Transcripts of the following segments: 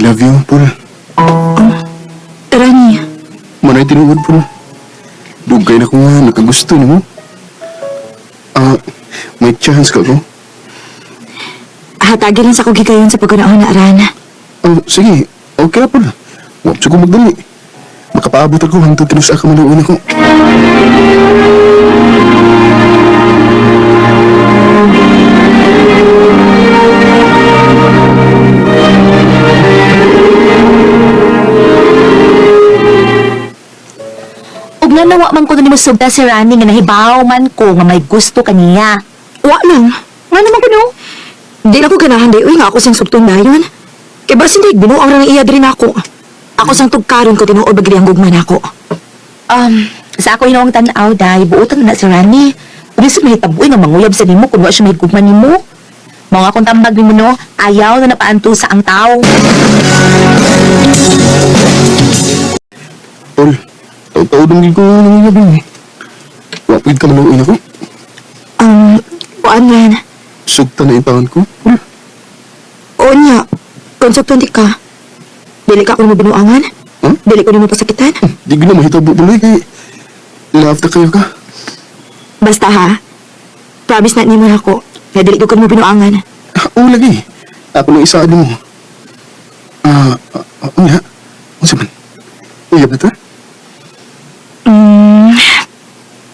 love you, Paul. Rani, Manay tinuod, Paul. Dugay na ko nga, nakagusto nimo. Ah, may chance ka ko? Hatagi lang sa kong gigayon sa pagkunahon na Ran. Oh, sige. Okay na, Paul. Huwag siya ko magdali. Makapaabot ako hangtod kinusa ka maluon ako. Ug nga nawa man ko na nimo sugta si Rani nga nahibaw man ko nga may gusto kaniya. Wa lang. Nga naman kuno? Di na ko ganahan di. Uy, nga ako siyang sugtong dayon. Kay basin di, binuang ra ng iya diri nako. Ako sang tugkaron ko tinuod ba gid ang gugma nako. Sa ako hinuong tan-aw day, buotan na na si Rani. Ug sa mahitabuin nga manguyab sa nimo kung wa siya mahigugma nimo. Mao nga akong tambag nimo no, ayaw na napaanto sa ang tao. Paul, taw-taw dong ko nang gabi. Wa pwede ka maluoy ako. Kuan yan. Sugta na intaon ko, Paul. Oo niya. Kung sugton di ka. Dili ka ako nimo binuangan. Huh? Dili ko nimo pasakitan. Di ko na mahitabo tuloy kay love na kayo ka. Basta ha. Promise na nimo nako. Nga dili ko nimo binuangan. Ah, oo lagi. Ako nang isaad mo. Ah, ah, nga. Unsa man? Uyab na ta?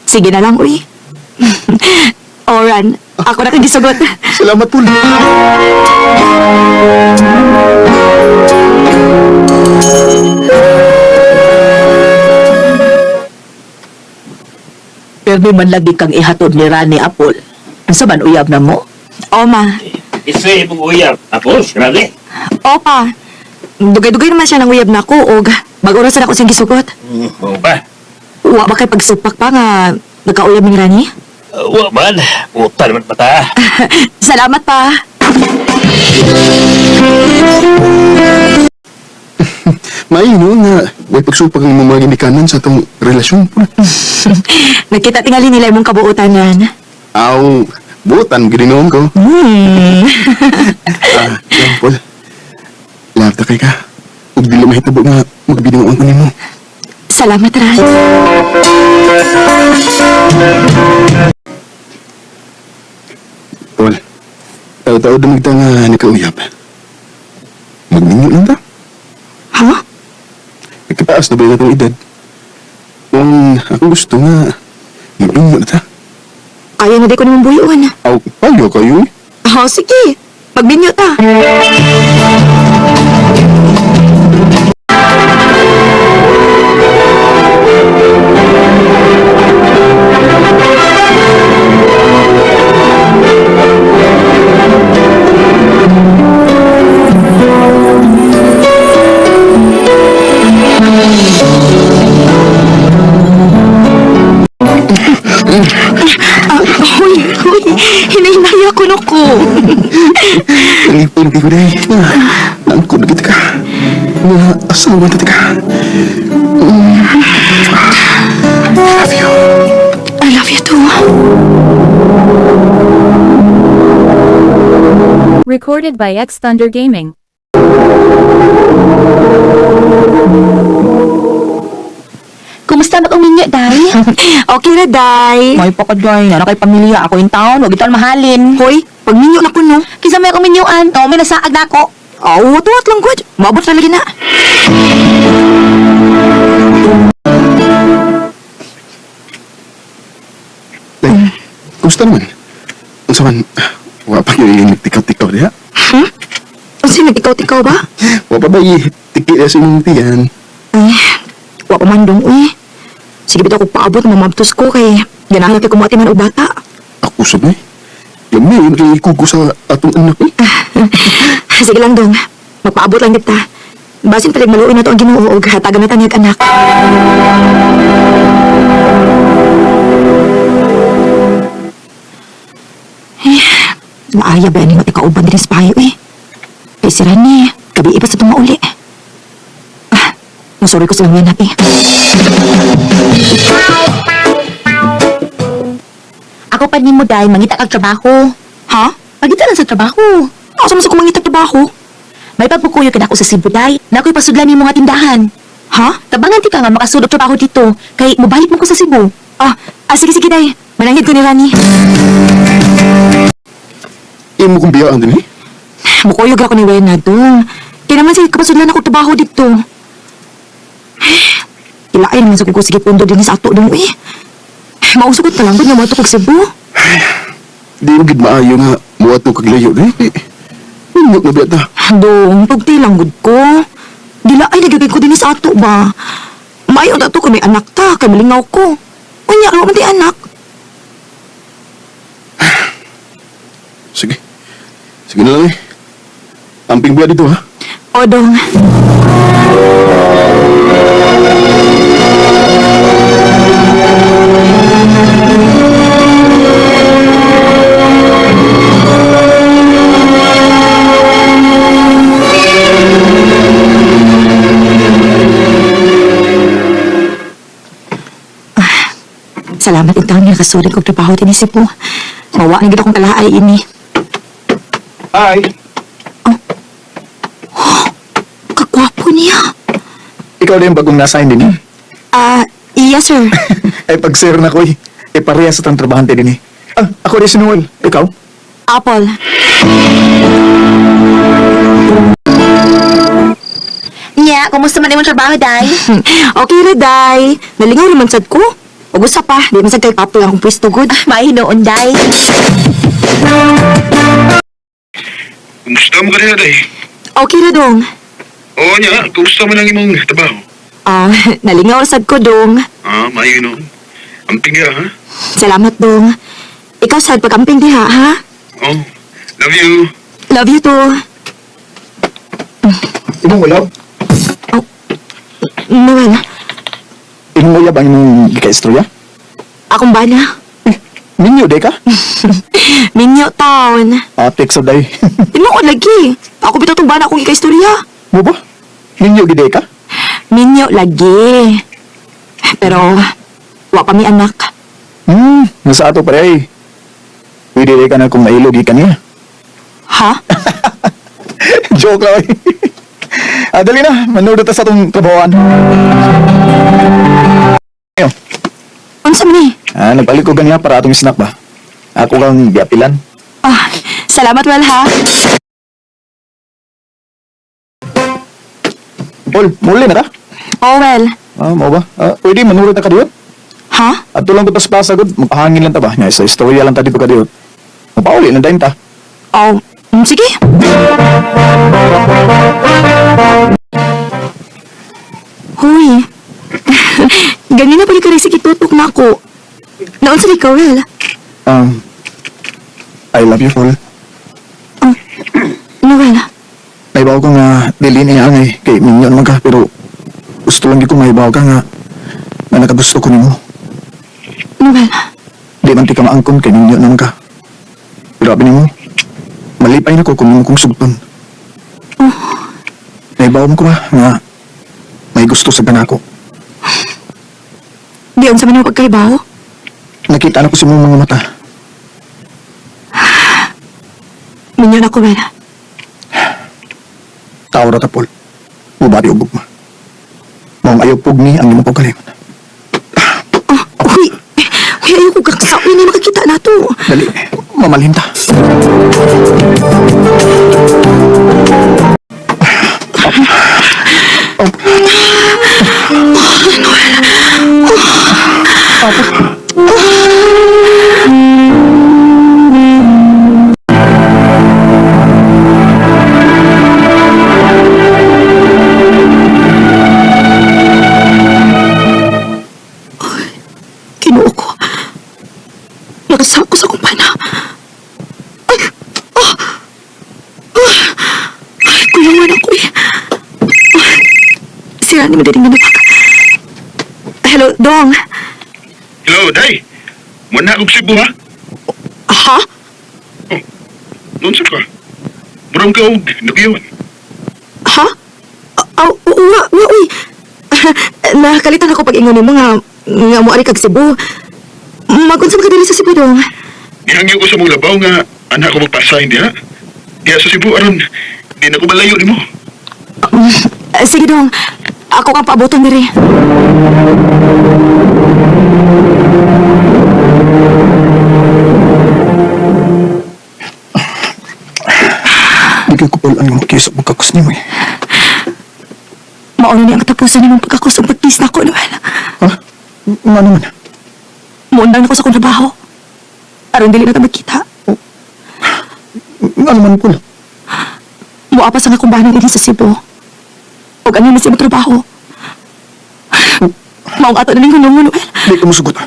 Sige na lang, uy. Oran, ako na kang gisugot. Salamat, Paul. Pero man lagi kang ihatod ni Rani Apol. Unsa man uyab na mo? O, ma. Isa imong uyab. Tapos, grabe. Opa. Dugay-dugay naman siya ng uyab na ako, og bag-oras na ako siyang gisugot. Mao ba? Wa ba kay pagsupak pa nga nagkauyab ni Rani? Wa man. Utan man pata. Salamat pa. Maino nga, way pagsupag ang imong mga ginikanan sa atong relasyon, Paul. Nagkita tingali nila imong kabuotan yan. Aw, butan ginoon ko. Ah, yan, Paul. Love na kay ka. Ug dili mahitabo nga magbinuang ko nimo. Salamat, Ran. Paul, tao-tao dumigta nga nagkauyab. Magninyo lang ta. Ha? Nagkataas na ba yung atong edad? Kung ako gusto nga, magninyo na ta. Kaya na di ko nimong buyon. Aw, payo kayo eh. Oh, sige. Magbinyo ta. Ah, huy, huy. Hinahinaya ko no ko. Nangipon kayo day. Nga, nangkod na kita ka. Nga, asawa na kita ka. I love you. I love you too. Recorded by X Thunder Gaming. Kumusta man uminyo, day? Okay na, day. May pa ka, day. Nana kay pamilya ako in town. Wag ito mahalin. Hoy, pagminyo na ko no. Kinsa may uminyuan? Oo, may nasaag na ako. Aw, tuwat lang good. Maabot na lagi na. Day, kumusta naman? Unsa man, wa pa kayo yung nagtikaw-tikaw diha? Hmm? Unsa nag-ikaw-tikaw ba? Wa pa ba tiki sa imong tiyan? Ay, wa pa man dong, uy. Sige bitaw ko paabot mamabtos ko kay ganahan kay kumati man og bata. Ako sab eh. Lami, yung ikugo sa atong anak eh. Sige lang dong. Magpaabot lang kita. Basin palig maluoy na to ang Ginoo og hatagan na tanyag anak. Eh, maaya ba ni matikauban din sa payo eh. Kay si Rani, gabi ipa sa itong mauli. Ah, musorry ko sa lang yan eh. Ako pa nimo, day. Mangita kag trabaho. Ha? Mangita lang sa trabaho. Asa man sa kumangita trabaho? May pagpukuyo ka nako sa Cebu, day. Nako'y pasudlan nimo nga tindahan. Ha? Tabangan ti ka nga makasulod trabaho dito. Kay mobalik mo ko sa Cebu. Ah, sige, sige, day. Mananghid ko ni Rani. Imo kong biyaan din eh. Mukuyog ako ni Wena, dong. Kaya naman sige, kapasudlan ako trabaho dito. Ilain naman sa kuko sige pundo din sa ato dong eh. Mausugot na lang gud nga moadto kog Cebu. Di mo gid maayo nga muadto kag layo di. Minyo na biya ta. Dong, tugti lang gud ko. Dila ay nagigay ko din sa ato ba. Maayo ta to kung may anak ta, kay malingaw ko. Unya, wa man ti anak. Sige. Sige na lang eh. Amping biya dito ha. O dong. Ah, salamat ikaw nga nakasulit kog trabaho din si po. Mawa na gid akong kalaay ini. Hi. Kagwapo niya. Ikaw na yung bagong nasign din eh. Ah, yes sir. Ay pag sir na ko eh. Eh pareha sa tang trabahante din eh. Ah, ako rin si Noel. Ikaw? Apple. Nya, kumusta man imong trabaho, day? Okay ra, day. Nalingaw naman sad ko. Ug usa pa, di man sad kay kapoy akong pwesto gud. Mahinoon, day. Kumusta mo ka rin, day? Okay ra dong. Oo niya, kumusta man ang imong trabaho? Ah, nalingaw ra sad ko dong. Ah, maayo no. Amping ka ha? Salamat dong. Ikaw sad pagamping diha ha. Oh, love you. Love you too. Imong ulaw? Noel, Imong uyab ang imong gikaistorya? akong bana. Eh, minyo day ka? Minyo taon. Atik sa day. Tinuod lagi. Ako bitaw tong bana akong ikaistorya. Mo ba? Minyo gid day ka? Minyo lagi. Pero wa pa mi anak. Nasa ato pare eh. Pwede day ka na kung nailog ka niya. Ha? Joke lang eh. Ah, dali na, manood ta sa atong trabahoan. Ayo. Unsa man ni? Ah, nagpalit ko ganiya para atong snack ba? Ako kang giapilan. Ah, salamat well ha. Paul, muli na ka? Oh well. Ah, mo ba? Ah, pwede manurot na ka diyot? Ha? At lang ko tas plaza gud, magpahangin lang ta ba? Nya sa istorya lang ta dito ka diyot. Mapauli na dayon ta. Oh, sige. Huy. Ganyan na pala ka rin sige tutok na ako. Naon sa ikaw, Will? I love you, Paul. Noel, Naibaw ko nga dili niya angay kay minyo naman ka pero gusto lang gyud ko maibaw ka nga nga nakagusto ko nimo. Noel, Di man ti ka maangkon kay minyo naman ka. Pero abi nimo, malipay na ko kung nimo kong sugton. Naibaw mo ko ba nga may gusto sa kanako. di unsa man yung pagkaibaw? Nakita na ko sa imong mga mata. Minyo na ko, Will. Tao ra ta, Paul. Mubati og gugma. Maong ayaw pugni ang imong pagkalimot. Oh, huy. Huy, ayoko kaksa. Uy, hindi makakita na to. Dali, mamalhin ta. Kinuo ko. Nakasako sa kong pana. Ay! Oh! Oh! Ay, kuyangan ako eh. Ah, Sira ni mo din nga. Hello, Dong. Hello, day. Muna akong Cebu ha. Ha? Oh, noon sa ka. Murang ka og nakuyawan. Ha? Aw, wa, wa, uy. Nakalitan ako pag ingon nimo nga nga moari kag Cebu. Magunsa man ka diri sa Cebu, Dong? Gihangyo ko sa mong labaw nga anak ko magpa-assign diha. Diha sa Cebu aron Di na ko malayo nimo. Sige dong, ako kang paaboton diri. Di kay kupal ang makis og magkakus nimo eh. Mauna ni ang katapusan nimong pagkakus ug pagkiss nako, Noel. Ha? Nga naman. Muundang ako sa akong trabaho. Aron dili na ta magkita. Nga naman, Paul. Muapas ang akong bana dinhi sa Cebu. Ug ano na sa imong trabaho. Maong ato na ning hunong, Noel. Di ka musugot.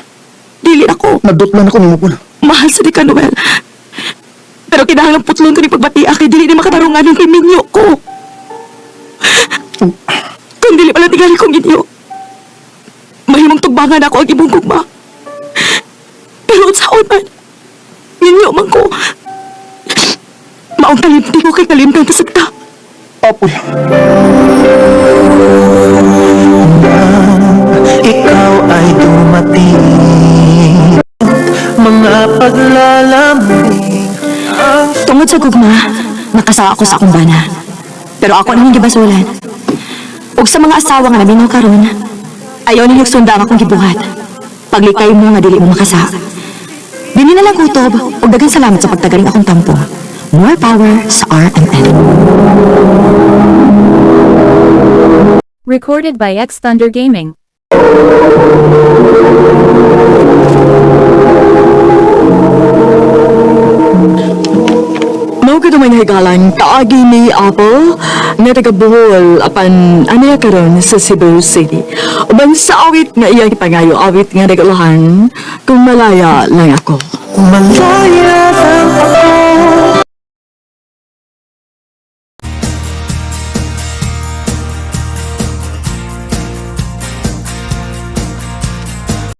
Dili ako. Nadutlan ako nimo, Paul. Mahal sa di ka, Noel. Pero kinahanglan putlon ko ni pagbatia kay dili ni makatarungan yung kay minyo ko. Kung dili pala tingali kong inyo, mahimong tugbangan ako ang imong gugma. Pero unsaon man, minyo man ko. Maong kalimti ko kay kalimtan ta sagta. Ah, Paul. Ikaw ay dumating. Mga paglalambing ang Tungod sa gugma, nakasawa ako sa akong bana. Pero ako nang gibasulan. Ug sa mga asawa nga namingaw karon, ayaw ninyo sunda ang akong gibuhat. Paglikay mo nga dili mo makasa. Dili na lang kutob ug daghang salamat sa pagtagaling akong tampo. More power sa RMN. Recorded by X Thunder Gaming. Mao gud may nahigalan kaagi ni Apple nga taga Bohol apan anaya karon sa Cebu City. Uban sa awit nga iyang gipangayo, awit nga nagulahan, "Kung Malaya Lang Ako." Malaya lang.